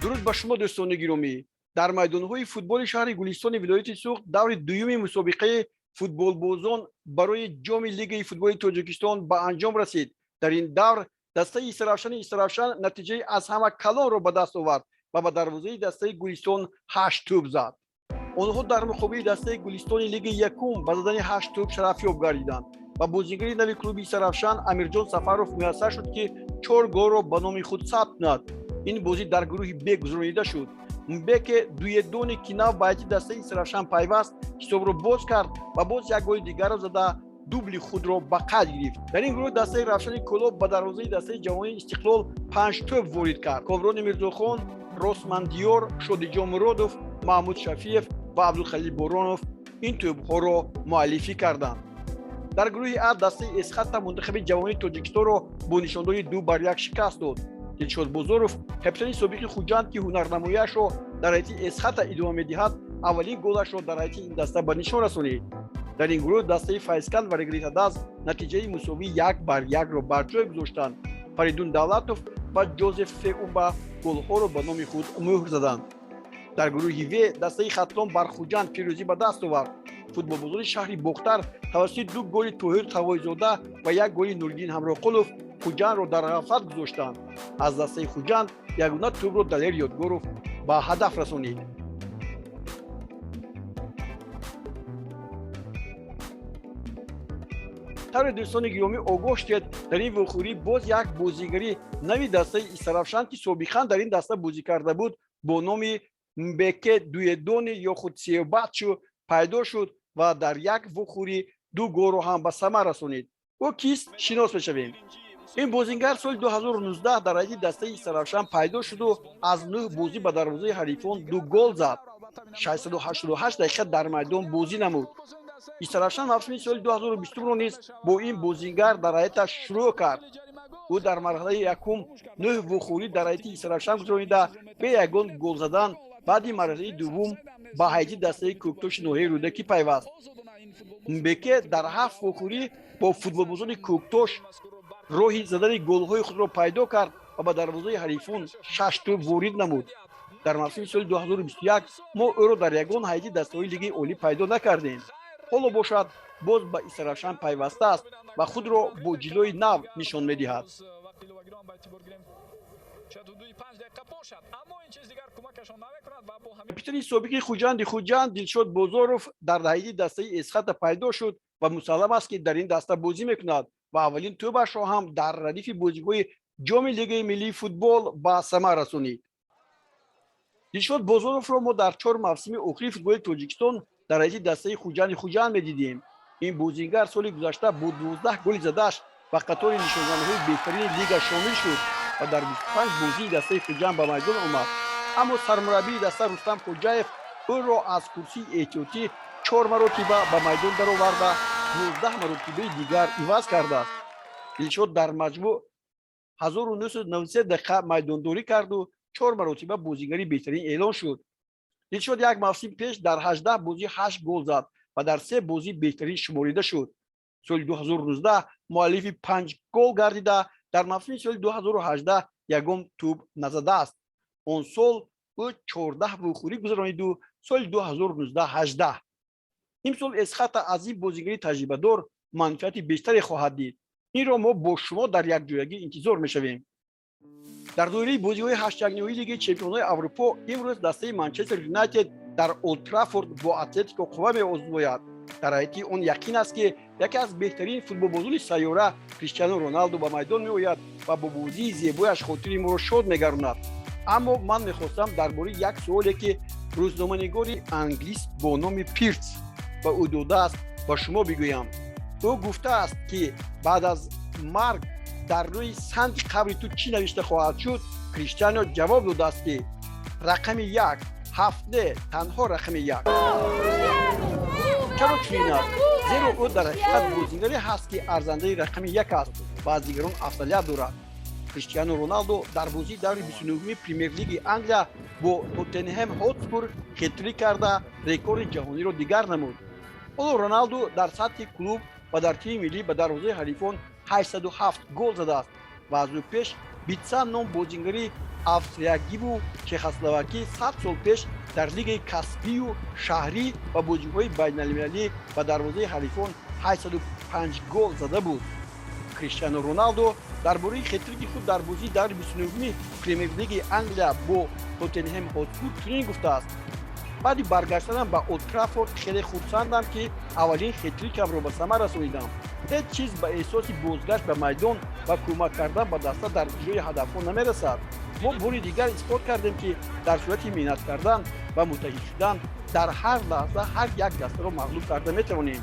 Дуруд ба шумо, дӯстони гиромӣ. Дар майдонҳои футболи шаҳри Гулистони вилояти Суғд даври дуюми мусобиқаи футболбозон барои ҷоми Лигаи футболи Тоҷикистон ба анҷом расид. Дар ин давр дастаи Истаравшани Истаравшан натиҷаи аз ҳама калонро ба даст овард ва ба дарвозаи дастаи Гулистон ҳашт тӯб зад. Онҳо дар муқобили дастаи Гулистони лигаи якум ба задани ҳашт тӯб шарафёб гардиданд ва бозигари нави клуби Истаравшан Амирҷон Сафаров муяссар шуд, ки чор голро ба номи худ сабт кунад. Ин бозӣ дар гурӯҳи Б гузаронида шуд. Мбеке Дуедоне, ки нав ба ҳайати дастаи Истаравшан пайваст, ҳисобро боз кард ва боз як голи дигарро зада, дубли худро ба қайд гирифт. Дар ин гурӯҳ дастаи Равшани Кӯлоб ба дарвозаи дастаи ҷавонии Истиқлол панҷ тӯб ворид кард. Комрони Мирзохон, Росмандиёр, Шодиҷон Муродов, Маҳмуд Шафиев ва Абдулхалил Боронов ин тӯбҳоро муаллифӣ карданд. Дар гурӯҳи А дастаи Эсхата мунтахаби ҷавонии Тоҷикистонро бо нишондоди 2-1 шикаст дод. Дилшод Бозоров, капитани собиқи Хуҷанд, ки ҳунарнамояшро дар ҳайати Эсхата идома медиҳад, аввалин голашро дар ҳайати ин даста ба нишон расонид. Дар ин гурӯҳ дастаи Файзканд ва Регар-ТадАЗ натиҷаи мусовии 1-1-ро бар ҷой гузоштанд. Фаридун Давлатов ва Ҷозеф Феумба голҳоро ба номи худ мӯҳр заданд. Дар гурӯҳи В дастаи Хатлон бар Хуҷанд пирӯзӣ ба даст овард. Футболбозони шаҳри Бохтар тавассути ду голи Тоҳир Тавойзода ва як голи Нуриддин Ҳамроқулов Хуҷандро дар ғафлат гузоштанд. Аз дастаи Хуҷанд ягона тӯбро Далер Ёдгоров ба ҳадаф расонид. Тавре дӯстони гиромӣ огоҳ шудед, дар ин вохӯрӣ боз як бозигари нави дастаи Истаравшан, ки собиқан дар ин даста бозӣ карда буд, бо номи Мбеке Дуедони ё худ Сеобатчу пайдо шуд ва дар як вохӯрӣ ду голро ҳам ба самар расонид. Ӯ кист, шинос мешавем. Ин бозингар соли 2019 дар ҳайати дастаи Истаравшан пайдо шуду аз нӯҳ бозӣ ба дарвозаи ҳарифон ду гол зад, 688 дақиқа дар майдон бозӣ намуд. Истаравшан мавсими соли 2020-ро низ бо ин бозингар дар ҳайаташ шурӯъ кард. Ӯ дар марҳилаи якум нӯҳ вохӯрӣ дар ҳайати Истаравшан гузаронида, бе ягон гол задан, баъди марҳилаи дуввум ба ҳайати дастаи Кӯктоши ноҳияи Рӯдакӣ пайваст. Мбеке дар ҳафт вохӯрӣ бо футболбозони Кӯктош роҳи задани голҳои худро пайдо кард ва ба дарвозаи ҳарифон шаш тӯб ворид намуд. Дар мавсими соли 2021 мо ӯро дар ягон ҳайати дастаҳои лигаи олӣ пайдо накардем. Ҳоло бошад, боз ба Истаравшан пайваста аст ва худро бо ҷилои нав нишон медиҳад. Капитани собиқи Хуҷанди Хуҷанд Дилшод Бозоров дар ҳайати дастаи Эсхата пайдо шуд ва мусаллам аст, ки дар ин даста бозӣ мекунад ва аввалин тӯбашро ҳам дар радифи бозиҳои ҷоми Лигаи миллии футбол ба самар расонид. Дилшод Бозоровро мо дар чор мавсими охири футболи Тоҷикистон дар ҳайати дастаи Хуҷанди Хуҷанд медидем. Ин бозингар соли гузашта бо 12 голи задааш ба қатори нишонзанҳои беҳтарини лига шомил шуд ва дар 25 бозии дастаи Хуҷанд ба майдон омад, аммо сармураббии даста Рустам Хоҷаев ӯро аз курсии эҳтиётӣ чор маротиба ба майдон дароварда, 19 маротибаи дигар иваз кардааст. Дилшод дар маҷмӯъ 1993 дақиқа майдондорӣ карду чор маротиба бозигари беҳтарин эълон шуд. Дилшод як мавсим пеш дар 18 бозӣ ҳашт гол зад ва дар се бозӣ беҳтарин шуморида шуд. Соли 2019 муаллифи панҷ гол гардида, дар мавсими соли 2018 ягон тӯб назадааст. Он сол ӯ 14 вохӯрӣ гузарониду соли 2019 18. Имсол Эсхата аз ин бозигари таҷрибадор манфиати бештаре хоҳад дид. Инро мо бо шумо дар якҷоягӣ интизор мешавем. Дар доираи бозиҳои ҳаштякниҳоии Лигаи чемпионҳои Аврупо имрӯз дастаи Манчестер Юнайтед дар Олд Траффорд бо Атлетико қувва меозмояд. Дар ҳайати он яқин аст, ки яке аз беҳтарин футболбозони сайёра Криштиану Роналду ба майдон меояд ва бо бозии зебояш хотири моро шод мегардонад. Аммо ман мехостам дар бораи як суоле, ки рӯзноманигори англис бо номи Пирс ба ӯ додааст, ба шумо бигӯям. Ӯ гуфтааст, ки баъд аз марг дар рӯи санги қабри ту чӣ навишта хоҳад шуд? Криштиано ҷавоб додааст, ки рақами як, ҳафт не, танҳо рақами як. Чаро чунин аст? Зеро ӯ дар ҳақиқат бозигаре ҳаст, ки арзандаи рақами як аст ва аз дигарон афзалият дорад. Криштиану Роналдо дар бозии даври 29-уми Премер-лиги Англия бо Тоттенҳем Хотспур хет-трик карда, рекорди ҷаҳониро дигар намуд. Ҳоло Роналду дар сатҳи клуб ва дар тими миллӣ ба дарвозаи ҳарифон 807 гол задааст ва аз ӯ пеш битса ном бозингари Австриягиву Чехословакӣ 100 сол пеш дар лигаи касбию шаҳрӣ ва бозиҳои байналмилалӣ ба дарвозаи ҳарифон 805 гол зада буд. Криштиану Роналдо дар бораи хетрики худ дар бозии даври 29-уми Премер-лигаи Англия бо Тоттенҳем Хотспур чунин гуфтааст: «Баъди баргаштанам ба Олд Траффорд хеле хурсандам, ки аввалин хетрикамро ба самар расонидам. Ҳеҷ чиз ба эҳсоси бозгашт ба майдон ва кӯмак кардан ба даста дар иҷрои ҳадафҳо намерасад. Мо бори дигар исбот кардем, ки дар сурати меҳнат кардан ва муттаҳид шудан дар ҳар лаҳза ҳар як дастаро мағлуб карда метавонем».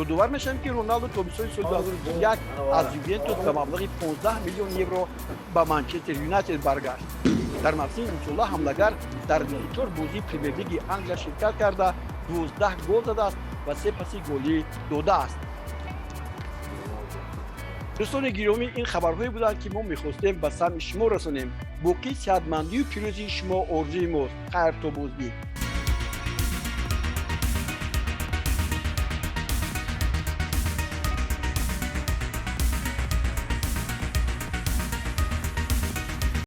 Ёдовар мешавем, ки Роналдо тобистони соли 2021 аз Ювентус ба маблағи 15 миллион евро ба Манчестер Юнайтед баргашт. Дар мавсими имсола ҳамлагар дар 24 бозии Премер-лиги Англия ширкат карда, 12 гол задааст ва се паси голӣ додааст. Дӯстони гиромӣ, ин хабарҳое буданд, ки мо мехостем ба самъи шумо расонем. Боқӣ сиҳатмандию пирӯзии шумо орзуи мост. Хайр, то боздид.